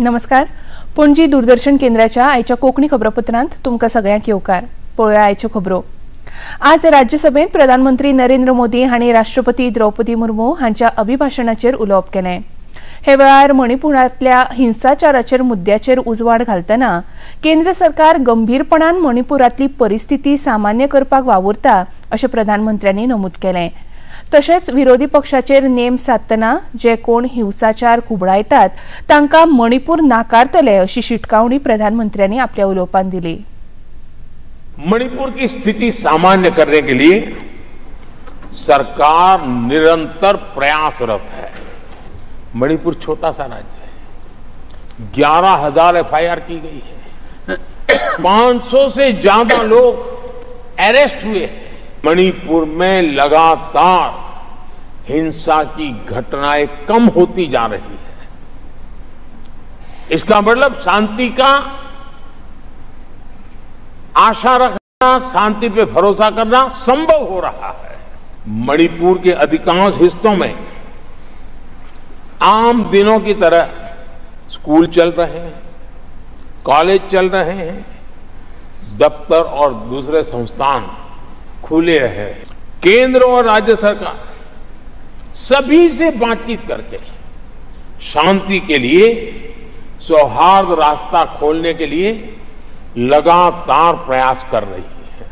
नमस्कार, पणजी दूरदर्शन केंद्राच्या आयच्या कोंकणी खबरापत्रांत तुमकां सगळ्यांक येवकार. पळोवया आयच्यो खबरो. आज राज्यसभेत प्रधानमंत्री नरेंद्र मोदी हांणी राष्ट्रपती द्रौपदी मुर्मू हांच्या अभिभाशणाचेर उलोवप केलें. हे वेळार मणिपुरांतल्या हिंसाचाराचेर मुद्द्याचेर उजवाड घालतना केंद्र सरकार गंभीरपणान मणिपुरांतली परिस्थिती सामान्य करपाक वावुरता अशें प्रधानमंत्र्यांनी नमूद केलें. तशेंच विरोधी पक्षाचेर नेम सादतना जे कोण हिंसाचार खुबळायतात तांकां मणिपूर नाकारतले अशी शिटकावणी प्रधानमंत्र्यांनी आपल्या उलोवपान दिली. मणिपुर की स्थिति सामान्य करने के लिए सरकार निरंतर प्रयासरत है. मणिपुर छोटा सा राज्य है, 11,000 एफआईआर की गई है, 500 से ज्यादा लोग अरेस्ट हुए हैं. मणिपुर में लगातार हिंसा की घटनाएं कम होती जा रही है. इसका मतलब शांति का आशा रखना, शांति पे भरोसा करना संभव हो रहा है. मणिपुर के अधिकांश हिस्सों में आम दिनों की तरह स्कूल चल रहे हैं, कॉलेज चल रहे हैं, दफ्तर और दूसरे संस्थान खुले रहे. केंद्र और राज्य सरकार सभी से बातचीत करके शांति के लिए, सौहार्द रास्ता खोलने के लिए लगातार प्रयास कर रही है.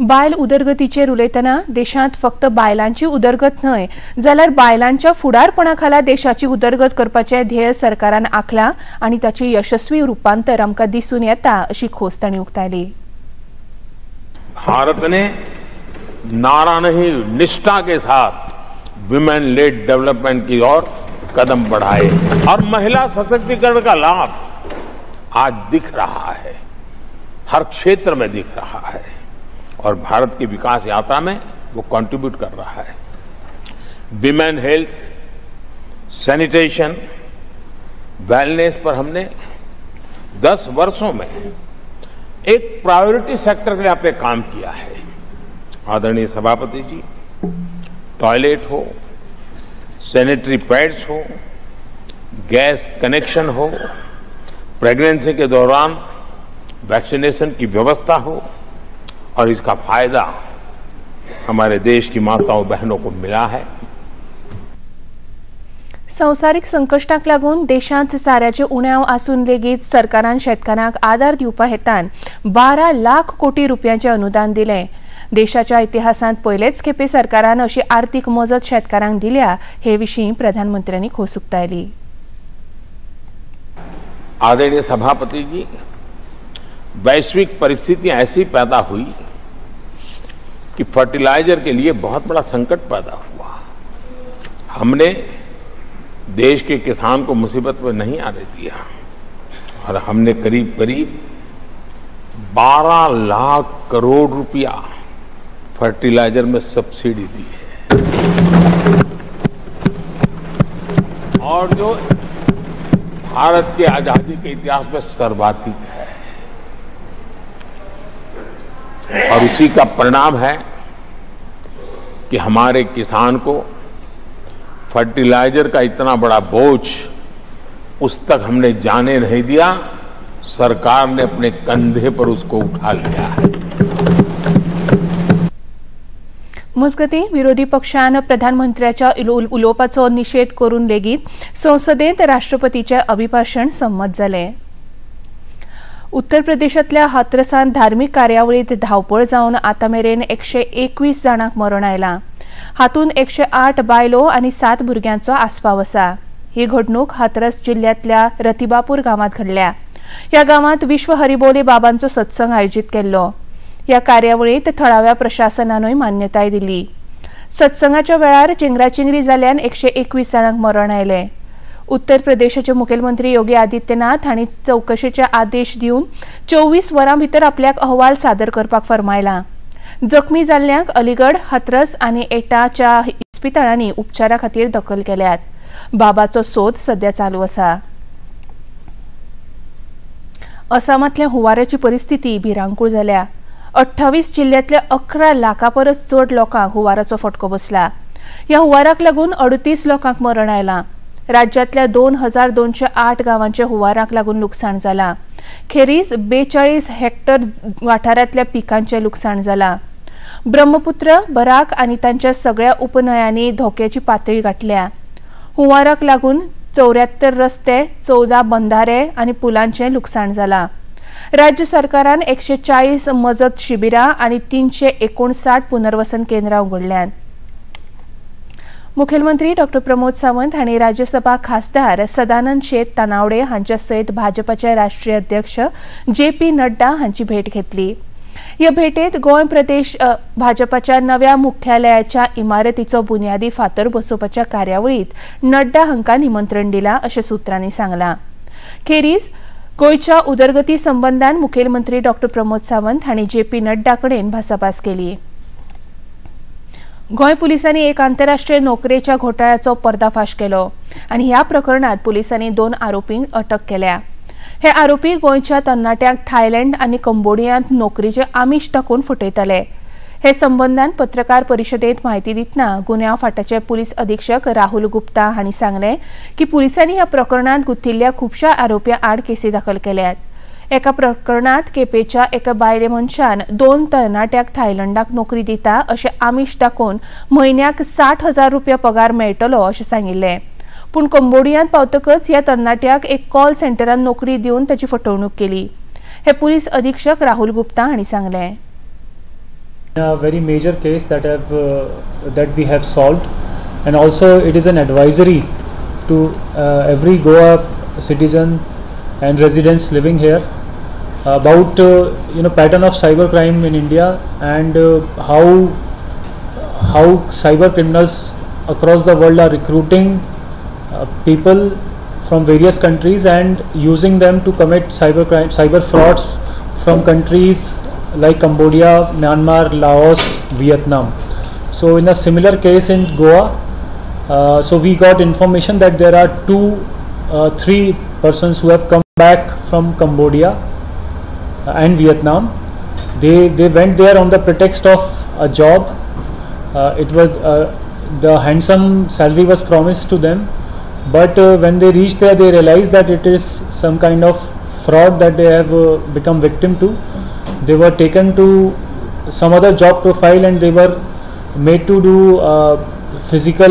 बायल उदरगतीचेर उलयतना देशांत फक्त बायलांची उदरगत न्हय जाल्यार बायलांच्या फुडारपणा खाला देशाची उदरगत करपाचें ध्येय सरकारान आंखलां आनी ताचें यशस्वी रुपांतर आमकां दिसून येता अशी खोस तांणी उक्तायली. भारत ने नारा नहीं, निष्ठा के साथ विमेन लेड डेवलपमेंट की ओर कदम बढ़ाए और महिला सशक्तिकरण का लाभ आज दिख रहा है, हर क्षेत्र में दिख रहा है और भारत की विकास यात्रा में वो कंट्रीब्यूट कर रहा है. विमेन हेल्थ, सैनिटेशन, वेलनेस पर हमने 10 वर्षों में एक प्रायोरिटी सेक्टर के लिए आपने काम किया है. आदरणीय सभापति जी, टॉयलेट हो, सैनिटरी पैड्स हो, गैस कनेक्शन हो, प्रेगनेंसी के दौरान वैक्सीनेशन की व्यवस्था हो और इसका फायदा हमारे देश की माताओं बहनों को मिला है. संवसारीक संकश्टाक लागून देशांत साऱ्याचे उणाव आसून लेगीत सरकारान शेतकारांक आदार दिवपा हेतान 12 लाख कोटी रुपयांचें अनुदान दिलें. देशाच्या इतिहासांत पयलेच खेपे सरकारान अशी आर्थिक मजत शेतकारांक दिल्या हे विशीं प्रधानमंत्र्यांनी खोस उक्तायली. आदरणीय सभापति जी, वैश्विक परिस्थिति ऐसी पैदा हुई कि फर्टिलाइजर के लिए बहुत बड़ा संकट पैदा हुआ. हमने देश के किसान को मुसीबत में नहीं आने दिया और हमने करीब करीब 12 लाख करोड़ रुपया फर्टिलाइजर में सब्सिडी दी है. और जो भारत के आजादी के इतिहास में सर्वाधिक है और उसी का परिणाम है कि हमारे किसान को फर्टिलाइजर का इतना बड़ा बोझ उस तक हमने जाने नहीं दिया. सरकार ने अपने कंधे पर उसको उठा लिया है. मजगतीं विरोधी पक्षान प्रधानमंत्र्याच्या उलोवपाचो निशेध करून लेगीत संसदेंत राष्ट्रपतीचें अभिभाशण संमत जालें. उत्तर प्रदेशांतल्या हाथरसान धार्मीक कार्यावळींत धांवपळ जावन आतां मेरेन 121 जाणांक मरण आयलां. हातूंत 108 बायलो आनी 7 भुरग्यांचो आस्पाव आसा. ही घडणूक हाथरस जिल्ल्यांतल्या रतिबापूर गांवांत घडल्या. ह्या गांवांत विश्व हरिबोले बाबांचो सत्संग आयोजीत केल्लो. ह्या कार्यावळींत थळाव्या प्रशासनानूय मान्यताय दिली. सत्संगाच्या वेळार चेंगराचेंगरी जाल्ल्यान 121 जाणांक मरण आयलें. उत्तर प्रदेशाचे मुखेलमंत्री योगी आदित्यनाथ हांणी चवकशेचे आदेश दिवन 24 वरां भितर आपल्याक अहवाल सादर करपाक फर्मायला. जखमी जाल्ल्यांक अलीगढ, हाथरस आनी एटाच्या इस्पितळांनी उपचारा खातीर दखल केल्यात. बाबाचो सोद सध्या चालू आसा. आसामांतल्या हुंवाराची परिस्थिती भिरांकूळ जाल्या. 28 जिल्ल्यांतल्या 11 लाखां परस चड लोकांक हुंवाराचो फटको बसला. ह्या हुंवाराक लागून 38 लोकांक मरण आयलां. राज्यांतल्या 2208 गांवांचे हुंवाराक लागून लुकसाण जाला. खेरीज 42 हेक्टर वाठारांतल्या पिकांचें लुकसाण जाला. ब्रह्मपुत्र, बराक आनी तांच्या सगळ्या उपन्हंयांनी धोक्याची पातळी गाठल्या. हुंवाराक लागून 74 रस्ते, 14 बंधारे आनी पुलांचें लुकसाण जाला. राज्य सरकारान 140 मजत शिबिरां आनी 359 पुनर्वसन केंद्रां उगडल्यांत. मुखेलमंत्री डॉ प्रमोद सावंत हांणी राज्यसभा खासदार सदानंद शेत तानावडे हांच्या सयत भाजपाचे राष्ट्रीय अध्यक्ष जे पी नड्डा हांची भेट घेतली. हे भेटेत गोंय प्रदेश भाजपाच्या नव्या मुख्यालयाच्या इमारतीचो बुन्यादी फातर बसोवपाच्या कार्यावळीत नड्डा हांकां निमंत्रण दिलां अशें सूत्रांनी सांगलां. खेरीज गोंयच्या उदरगती संबंदान मुखेलमंत्री डॉ प्रमोद सावंत हांणी जे पी नड्डा कडेन भासाभास केली. गोंय पुलिसांनी एक आंतरराष्ट्रीय नोकरेच्या घोटाळ्याचो पर्दाफाश केलो आनी ह्या प्रकरणात पुलिसांनी 2 आरोपींक अटक केल्या. हे आरोपी गोंयच्या तरणाट्यांक थायलंड आनी कंबोडियांत नोकरीचे आमिश दाखोवन फटयताले. हे संबंदान पत्रकार परिशदेंत म्हायती दितना गुन्यांव फांट्याचे पुलीस अधीक्षक राहुल गुप्ता हांणी सांगलें की पुलिसांनी ह्या प्रकरणांत गुंथिल्ल्या खुबश्या आरोप्यां आड केसी दाखल केल्यात. एका प्रकरणांत केपेच्या एका बायले मनशान 2 तरणाट्यांक थायलंडाक नोकरी दिता अशें आमिश दाखोवन म्हयन्याक 60,000 रुपया पगार मेळटलो अशें सांगिल्लें. पूण कंबोडियांत पावतकच ह्या तरणाट्याक एक कॉल सेंटरान नोकरी दिवन ताची फटवणूक केली. हे पुलीस अधीक्षक राहुल गुप्ता हांणी सांगलें. A very major case that we have solved, and also it is an advisory to every Goa citizen and residents living here about pattern of cyber crime in India and how cyber criminals across the world are recruiting people from various countries and using them to commit cyber crime, cyber frauds from countries like Cambodia, Myanmar, Laos, Vietnam. So in a similar case in Goa, so we got information that there are 3 persons who have come back from Cambodia and Vietnam. They went there on the pretext of a job. It was the handsome salary was promised to them, but when they reached there, they realized that it is some kind of fraud that they have become victim to. They were taken to some other job profile and they were made to do physically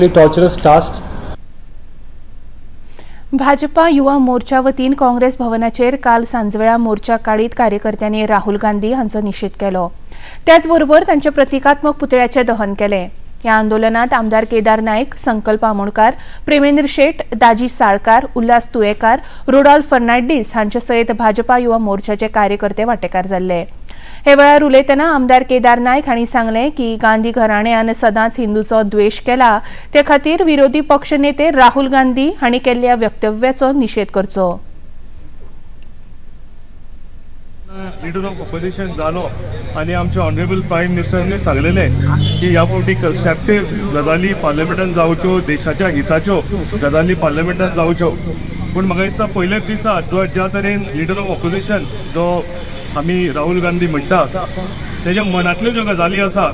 torturous tasks. Bhajpa Yuva Morcha वतीन काँग्रेस भवनाचेर काल सांजवेळा मोर्चा काडीत कार्यकर्त्यांनी राहुल गांधी हांचो निशेध केलो. त्याचबरोबर तांच्या प्रतिकात्मक पुतळ्याचें दहन केलें. ह्या आंदोलनात आमदार केदार नायक, संकल्प आमोणकार, प्रेमेंद्र शेट, दाजी साळकार, उल्हास तुयेकार, रुडॉल्फ फर्नांडीस हांचे सयत भाजपा युवा मोर्चाचे कार्यकर्ते वांटेकार जाल्ले. हे वेळार उलयतना आमदार केदार नायक हांणी सांगलें की गांधी घराण्यान सदांच हिंदूचो द्वेश केला, ते खातीर विरोधी पक्ष नेते राहुल गांधी हांणी केल्ल्या वक्तव्याचो निशेध करचो. लिडर ऑफ ऑपोजिशन जालो आनी आमचे ऑनरेबल प्रायम मिनिस्टरांनी सांगलेलें की ह्या फावटी कन्स्ट्रक्टीव गजाली पार्लमेंटान जावच्यो, देशाच्या हिताच्यो गजाली पार्लमेंटान जावच्यो. पूण म्हाका दिसता पयल्याच दिसा जो ज्या तरेन लिडर ऑफ ऑपोजिशन जो आमी राहुल गांधी म्हणटा तेज्या मनांतल्यो ज्यो गजाली आसा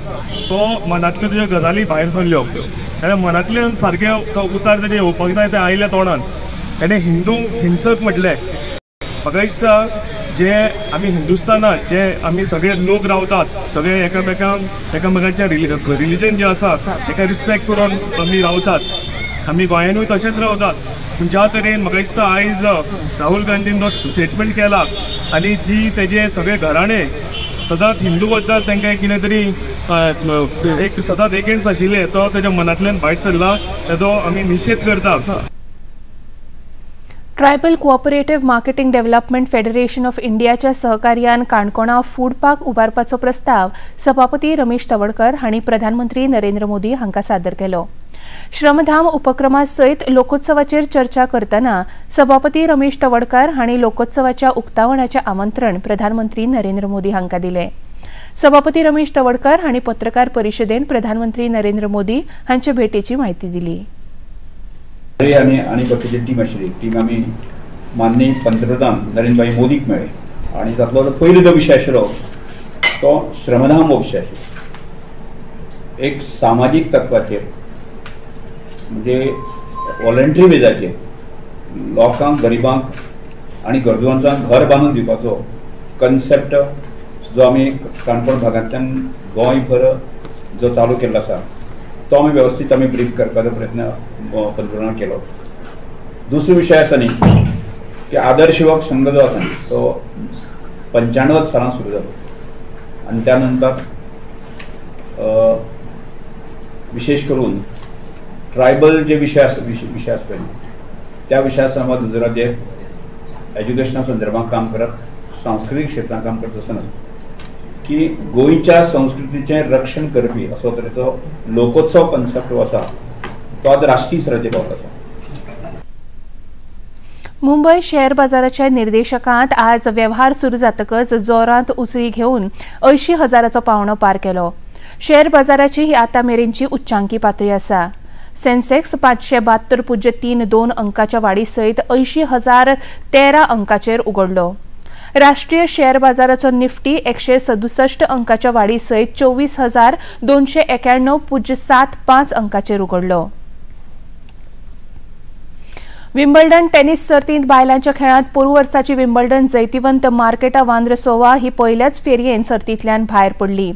तो मनांतल्यो ज्यो गजाली भायर सरल्यो, तेज्या मनांतल्यान सारकें तो उतार तेजें येवपाक जाय तें आयलें तोंडान. तेणें हिंदू हिंसक म्हटलें. म्हाका दिसता जे आमी हिंदुस्तानात जे आमी सगळे लोक रावतात, सगळे एकामेकांचे रिलिजन जे आसा तेका रिस्पेक्ट करून आमी रावतात, आमी गोंयानूय तशेंच रावतात. पूण ज्या तरेन म्हाका दिसता आयज राहुल गांधीन जो स्टेटमेंट केला आनी जी तेजे सगळे घराणे सदांच हिंदू बद्दल तांकां कितें तरी एक सदांच एगेन्स्ट आशिल्ले तो तेज्या मनांतल्यान भायर सरला, तेजो आमी निशेध करता. Tribal cooperative marketing development federation of इंडियाच्या सहकार्यान काणकोणा फूड पार्क उबारपाचो प्रस्ताव सभापती रमेश तवडकर हांणी प्रधानमंत्री नरेंद्र मोदी हांकां सादर केलो. श्रमधाम उपक्रमा सयत लोकोत्सवाचेर चर्चा करतना सभापती रमेश तवडकर हांणी लोकोत्सवाच्या उक्तावणाचें आमंत्रण प्रधानमंत्री नरेंद्र मोदी हांकां दिलें. सभापती रमेश तवडकर हांणी पत्रकार परिशदेन प्रधानमंत्री नरेंद्र मोदी हांचे भेटेची म्हायती दिली. आनी बाकीची टीम आशिल्ली, टीम आमी माननीय पंतप्रधान नरेंद्रभाई मोदीक मेळ्ळे आनी तातलो पयलो जो विशय आशिल्लो तो श्रमधाम हो विशय आशिल्लो. एक सामाजीक तत्वाचेर म्हणजे वॉलंटरी बेजाचेर लोकांक, गरिबांक आनी गरजूंक घर बांदून दिवपाचो कन्सेप्ट जो आमी काणकोण भागांतल्यान गोंयभर जो चालू केल्लो आसा तो आमी वेवस्थीत आमी ब्रीफ करपाचो प्रयत्न पंतप्रधानान केलो। दुसरो विशय आसा न्ही की आदर्श युवक संघ जो आसा न्ही तो 95 सालान सुरू जालो आनी त्या नंतर विशेष करून ट्रायबल जे विशय विशय आसता त्या विशया संबंद दुसरा जे एज्युकेशना संदर्भात काम करत, सांस्कृतीक क्षेत्रांत काम करत आसतना की गोंयच्या संस्कृतीचें रक्षण करपी असो तरेचो लोकोत्सव कन्सेप्ट जो आसा तो आज राष्ट्रीय स्तराचेर पावलो आसा। मुंबय शेअर बाजाराच्या निर्देशकांत आज व्यवहार सुरू जातकच जोरांत उसळी घेवन 80,000चो पावणो पार केलो। शेअर बाजाराची ही आतां मेरेनची उच्चांकी पातळी आसा। सेन्सेक्स 572.32 अंकाच्या वाडी सयत 80,013 अंकाचेर उगडलो। राष्ट्रीय शेअर बाजाराचो निफ्टी 167 अंकाच्या वाडी सयत 24,291.75 अंकाचेर उगडलो। विम्बल्डन टेनिस सर्तींत बायलांच्या खेळांत पोरू वर्साची विम्बल्डन जैतिवंत मार्केटा वांद्रसोवा ही पयल्याच फेरयेन सर्तींतल्यान भायर पडली।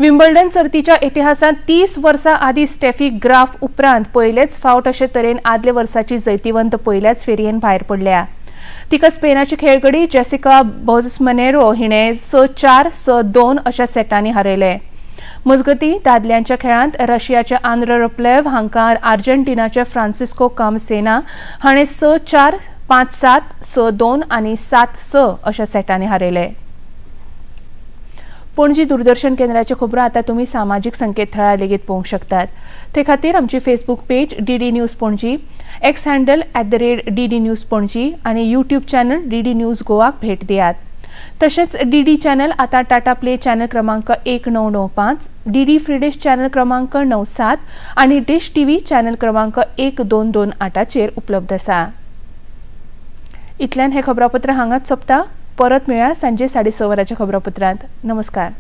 विम्बल्डन सर्तीच्या इतिहासांत 30 वर्सां आदीं स्टेफी ग्राफ उपरांत पयलेच फावट अशे तरेन आदले वर्साची जैतिवंत पयल्याच फेरयेन भायर पडल्या। तिका स्पेनाची खेळगडी जेसिका बोजमनेरो हिणें 6-4 6-2 अशा सेटांनी हारयले। मजगतीं दादल्यांच्या खेळांत रशियाचे आंद्र रुप्लेव हांकां आर्जेंटिनाचे फ्रांसिस्को कामसेना हाणें 6-4 5-7 6-2 आनी 7-6 अशा सेटांनी हारयले। पणजी दूरदर्शन केंद्राच्यो खबरो आतां तुमी सामाजीक संकेतथळार लेगीत पळोवंक शकतात। ते खातीर आमची Facebook page DD news Panaji, X handle @DD news Panaji आनी यूट्यूब चॅनल DD news गोवाक भेट दियात। तशेंच डीडी चॅनल आतां टाटा प्ले चॅनल क्रमांक 1995, डीडी फ्री डिश चॅनल क्रमांक 97 आनी डिश टीव्ही चॅनल क्रमांक 1228चेर उपलब्ध आसा। इतल्यान हें खबरापत्र हांगाच सोंपता। परत मेळया सांजे 6:30 वरांच्या खबरापत्रांत। नमस्कार।